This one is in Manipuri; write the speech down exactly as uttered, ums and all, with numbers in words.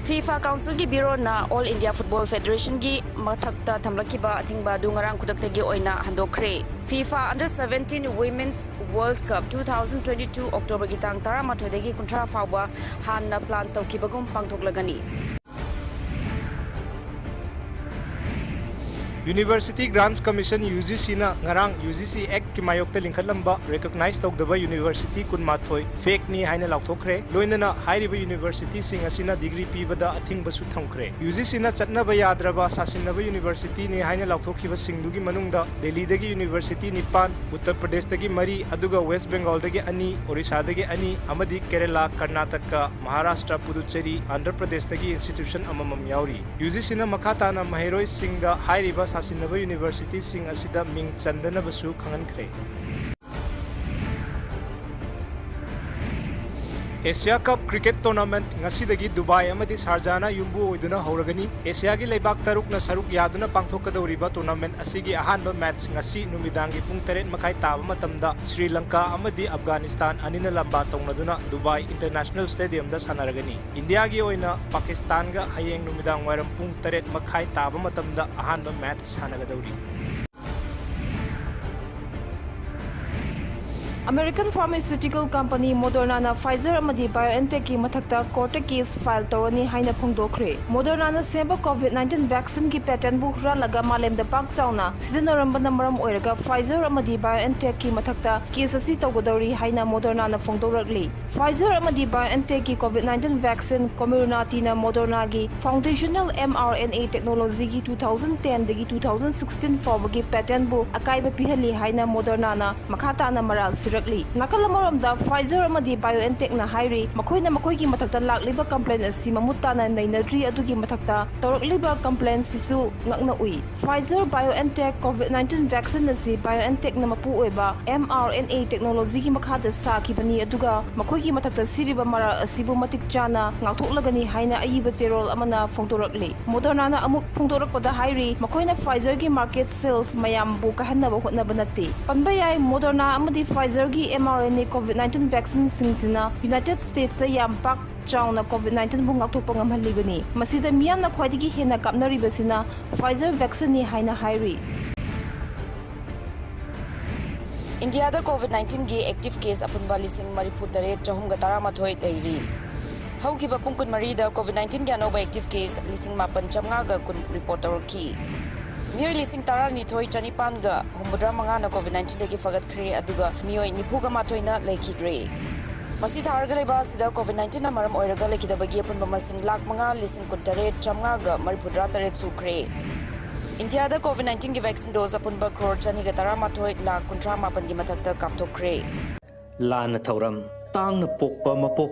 FIFA Councilꯒꯤ ꯕ꯭ꯌꯨꯔꯣꯅ All India Football Federationꯒꯤ ꯃꯊꯛꯇ ꯊꯝꯂꯛꯈꯤꯕ ꯑꯊꯤꯡꯕ ꯑꯗꯨ ꯉꯔꯥꯡ ꯈꯨꯗꯛꯇꯒꯤ ꯑꯣꯏꯅ ꯍꯟꯗꯣꯛꯈ꯭ꯔꯦ꯫ FIFA Under Seventeen Women's World Cup two thousand twenty-two Octoberꯒꯤ ꯇꯥꯡ ꯇꯔꯥꯃꯥꯊꯣꯏꯗꯒꯤ ꯀꯨꯟꯊ꯭ꯔꯥ ꯐꯥꯎꯕ ꯍꯥꯟꯅ plan ꯇꯧꯈꯤꯕꯒꯨꯝ ꯄꯥꯡꯊꯣꯛꯂꯒꯅꯤ꯫ University Grants Commission, UGCꯅ ꯉꯔꯥꯡ UGC Actꯀꯤ ꯃꯥꯌꯣꯛꯇ ꯂꯤꯡꯈꯠꯂꯝꯕ recognize ꯇꯧꯗꯕ university ꯀꯨꯟꯃꯥꯊꯣꯏ fakeꯅꯤ ꯍꯥꯏꯅ ꯂꯥꯎꯊꯣꯛꯈ꯭ꯔꯦ꯫ ꯂꯣꯏꯅꯅ ꯍꯥꯏꯔꯤꯕ universityꯁꯤꯡ ꯑꯁꯤꯅ degree ꯄꯤꯕꯗ ꯑꯊꯤꯡꯕꯁꯨ ꯊꯝꯈ꯭ꯔꯦ꯫ UGCꯅ ꯆꯠꯅꯕ ꯌꯥꯗ꯭ꯔꯕ ꯁꯥꯁꯤꯟꯅꯕ universityꯅꯤ ꯍꯥꯏꯅ ꯂꯥꯎꯊꯣꯛꯈꯤꯕꯁꯤꯡꯗꯨꯒꯤ ꯃꯅꯨꯡꯗ ꯗꯦꯜꯂꯤꯗꯒꯤ university ꯅꯤꯄꯥꯟ, ꯎꯠꯇꯔ ꯄ꯭ꯔꯗꯦꯁꯇꯒꯤ ꯃꯔꯤ, ꯑꯗꯨꯒ ꯋꯦꯁ ꯕꯦꯡꯒꯣꯜꯗꯒꯤ ꯑꯅꯤ, ꯑꯣꯔꯤꯁꯥꯗꯒꯤ ꯑꯅꯤ ꯑꯃꯗꯤ ꯀꯦꯔꯦꯂꯥ, ꯀꯔꯅꯥꯇꯀꯥ, ꯃꯍꯥꯔꯥꯁꯇ꯭ꯔ, ꯄꯨꯗꯨꯆꯦꯔꯤ, ꯑꯥꯟꯙ꯭ꯔ ꯄ꯭ꯔꯗꯦꯁꯇꯒꯤ institution ꯑꯃꯃꯝ ꯌꯥꯎꯔꯤ꯫ UGCꯅ ꯃꯈꯥ ꯇꯥꯅ ꯃꯍꯩꯔꯣꯏꯁꯤꯡꯗ ꯍꯥꯏꯔꯤꯕ ꯁꯥꯁꯤꯟꯅꯕ universityꯁꯤꯡ ꯑꯁꯤꯗ ꯃꯤꯡ ꯆꯟꯗꯅꯕꯁꯨ ꯈꯪꯍꯟꯈ꯭ꯔꯦ꯫ Asia Cup Cricket Tournament ꯉꯁꯤꯗꯒꯤ ꯗꯨꯕꯥꯏ ꯑꯃꯗꯤ ꯁꯥꯔꯖꯥꯅ ꯌꯨꯝꯕꯨ ꯑꯣꯏꯗꯨꯅ ꯍꯧꯔꯒꯅꯤ꯫ ꯑꯦꯁꯤꯌꯥꯒꯤ ꯂꯩꯕꯥꯛ ꯇꯔꯨꯛꯅ ꯁꯔꯨꯛ ꯌꯥꯗꯨꯅ ꯄꯥꯡꯊꯣꯛꯀꯗꯧꯔꯤꯕ tournament ꯑꯁꯤꯒꯤ ꯑꯍꯥꯟꯕ match ꯉꯁꯤ ꯅꯨꯃꯤꯗꯥꯡꯒꯤ ꯄꯨꯡ ꯇꯔꯦꯠ ꯃꯈꯥꯏ ꯇꯥꯕ ꯃꯇꯝꯗ ꯁ꯭ꯔꯤ ꯂꯪꯀꯥ ꯑꯃꯗꯤ ꯑꯐꯒꯥꯅꯤꯁꯇꯥꯟ ꯑꯅꯤꯅ ꯂꯝꯕꯥ ꯇꯧꯅꯗꯨꯅ ꯗꯨꯕꯥꯏ International Stadiumꯗ ꯁꯥꯟꯅꯔꯒꯅꯤ꯫ ꯏꯟꯗꯤꯌꯥꯒꯤ ꯑꯣꯏꯅ ꯄꯥꯀꯤꯁꯇꯥꯟꯒ ꯍꯌꯦꯡ ꯅꯨꯃꯤꯗꯥꯡ ꯋꯥꯏꯔꯝ ꯄꯨꯡ ꯇꯔꯦꯠ ꯃꯈꯥꯏ ꯇꯥꯕ ꯃꯇꯝꯗ ꯑꯍꯥꯟꯕ match ꯁꯥꯟꯅꯒꯗꯧꯔꯤ꯫ American pharmaceutical company Modernaꯅ Pfizer ꯑꯃꯗꯤ BioNTechꯀꯤ ꯃꯊꯛꯇ courtꯇ case file ꯇꯧꯔꯅꯤ ꯍꯥꯏꯅ ꯐꯣꯡꯗꯣꯛꯈ꯭ꯔꯦ꯫ Modernaꯅ ꯁꯦꯝꯕ COVID nineteen vaccineꯒꯤ patentꯕꯨ ꯍꯨꯔꯥꯜꯂꯒ ꯃꯥꯂꯦꯝꯗ ꯄꯥꯛ ꯆꯥꯎꯅ ꯁꯤꯖꯤꯟꯅꯔꯝꯕꯅ ꯃꯔꯝ ꯑꯣꯏꯔꯒ Pfizer ꯑꯃꯗꯤ BioNTechꯀꯤ ꯃꯊꯛꯇ case ꯑꯁꯤ ꯇꯧꯒꯗꯧꯔꯤ ꯍꯥꯏꯅ Modernaꯅ ꯐꯣꯡꯗꯣꯔꯛꯂꯤ꯫ Pfizer ꯑꯃꯗꯤ BioNTechꯀꯤ COVID nineteen vaccine Comirnatyꯅ Modernaꯒꯤ foundational mRNA technologyꯒꯤ two thousand tenꯗꯒꯤ two thousand sixteen ꯐꯥꯎꯕꯒꯤ patentꯕꯨ ꯑꯀꯥꯏꯕ ꯄꯤꯍꯜꯂꯤ ꯍꯥꯏꯅ Modernaꯅ ꯃꯈꯥ ꯇꯥꯅ ꯃꯔꯥꯜ ꯁꯤꯔꯛꯂꯤ꯫ ꯅꯥꯀꯜ ꯑꯃꯔꯣꯝꯗ Pfizer ꯑꯃꯗꯤ BioNTechꯅ ꯍꯥꯏꯔꯤ, ꯃꯈꯣꯏꯅ ꯃꯈꯣꯏꯒꯤ ꯃꯊꯛꯇ ꯂꯥꯛꯂꯤꯕ complaint ꯑꯁꯤ ꯃꯃꯨꯠ ꯇꯥꯅ ꯅꯩꯅꯗ꯭ꯔꯤ, ꯑꯗꯨꯒꯤ ꯃꯊꯛꯇ ꯇꯧꯔꯛꯂꯤꯕ complaintꯁꯤꯁꯨ ꯉꯛꯅ ꯎꯏ꯫ Pfizer BioNTech COVID nineteen vaccine ꯑꯁꯤ BioNTechꯅ ꯃꯄꯨ ꯑꯣꯏꯕ mRNA technologyꯒꯤ ꯃꯈꯥꯗ ꯁꯥꯈꯤꯕꯅꯤ, ꯑꯗꯨꯒ ꯃꯈꯣꯏꯒꯤ ꯃꯊꯛꯇ ꯁꯤꯔꯤꯕ ꯃꯔꯥꯜ ꯑꯁꯤꯕꯨ ꯃꯇꯤꯛ ꯆꯥꯅ ꯉꯥꯛꯊꯣꯛꯂꯒꯅꯤ ꯍꯥꯏꯅ ꯑꯏꯕ ꯆꯦꯔꯣꯜ ꯑꯃꯅ ꯐꯣꯡꯗꯣꯔꯛꯂꯤ꯫ Modernaꯅ ꯑꯃꯨꯛ ꯐꯣꯡꯗꯣꯔꯛꯄꯗ ꯍꯥꯏꯔꯤ, ꯃꯈꯣꯏꯅ Pfizerꯒꯤ market sales ꯃꯌꯥꯝꯕꯨ ꯀꯥꯏꯍꯟꯅꯕ ꯍꯣꯠꯅꯕ ꯅꯠꯇꯦ꯫ ꯄꯟꯕ ꯌꯥꯏ, Moderna ꯑꯃꯗꯤ Pfizer ꯒꯤ mRNA COVID nineteen vaccine ꯁꯤꯡꯁꯤꯅ United States ꯇ ꯌꯥꯝ ꯄꯥꯛ ꯆꯥꯎꯅ COVID nineteen ꯕꯨ ꯉꯥꯛꯊꯣꯛꯄ ꯉꯝꯍꯜꯂꯤꯕꯅꯤ꯫ ꯃꯁꯤꯗ ꯃꯤꯌꯥꯝꯅ ꯈ꯭ꯋꯥꯏꯗꯒꯤ ꯍꯦꯟꯅ ꯀꯥꯞꯅꯔꯤꯕꯁꯤꯅ Pfizer vaccine ꯅꯤ ꯍꯥꯏꯅ ꯍꯥꯏꯔꯤ꯫ ꯏꯟꯗꯤꯌꯥꯗ COVID nineteen ꯒꯤ active case ꯑꯄꯨꯟꯕ ꯂꯤꯁꯤꯡ ꯃꯔꯤꯐꯨ ꯇꯔꯦꯠ ꯆꯍꯨꯝꯒ ꯇꯔꯥꯃꯥꯊꯣꯏ ꯂꯩꯔꯤ꯫ ꯍꯧꯈꯤꯕ ꯄꯨꯡ ꯀꯨꯟꯃꯔꯤꯗ COVID nineteen ꯒꯤ ꯑꯅꯧꯕ active case ꯂꯤꯁꯤꯡ ꯃꯥꯄꯟ ꯆꯥꯝꯃꯉꯥꯒ ꯀꯨꯟ report ꯇꯧꯔꯛꯈꯤ꯫ ꯃꯤꯑꯣꯏ ꯂꯤꯁꯤꯡ ꯇꯔꯥꯅꯤꯊꯣꯏ ꯆꯅꯤꯄꯥꯟꯒ ꯍꯨꯝꯐꯨꯇꯔꯥ ꯃꯉꯥꯅ COVID nineteen ꯗꯒꯤ ꯐꯒꯠꯈ꯭ꯔꯦ, ꯑꯗꯨꯒ ꯃꯤꯑꯣꯏ ꯅꯤꯐꯨꯒ ꯃꯥꯊꯣꯏꯅ ꯂꯩꯈꯤꯗ꯭ꯔꯦ꯫ ꯃꯁꯤ ꯊꯥꯔꯒ ꯂꯩꯕ ꯑꯁꯤꯗ COVID nineteen ꯅ ꯃꯔꯝ ꯑꯣꯏꯔꯒ ꯂꯩꯈꯤꯗꯕꯒꯤ ꯑꯄꯨꯟꯕ ꯃꯁꯤꯡ ꯂꯥꯈ ꯃꯉꯥ ꯂꯤꯁꯤꯡ ꯀꯨꯟꯇꯔꯦꯠ ꯆꯥꯝꯃꯉꯥꯒ ꯃꯔꯤꯐꯨꯇꯔꯥ ꯇꯔꯦꯠ ꯁꯨꯈ꯭ꯔꯦ꯫ ꯏꯟꯗꯤꯌꯥꯗ COVID nineteen ꯒꯤ vaccine dose ꯑꯄꯨꯟꯕ ꯀ꯭ꯔꯣꯔ ꯆꯅꯤꯒ ꯇꯔꯥꯃꯥꯊꯣꯏ ꯂꯥꯈ ꯀꯨꯟꯊ꯭ꯔꯥ ꯃꯥꯄꯟꯒꯤ ꯃꯊꯛꯇ ꯀꯥꯞꯊꯣꯛꯈ꯭ꯔꯦ꯫ ꯂꯥꯟꯅ ꯊꯧꯔꯝ, ꯇꯥꯡꯅ ꯄꯣꯛꯄ ꯃꯄꯣꯛ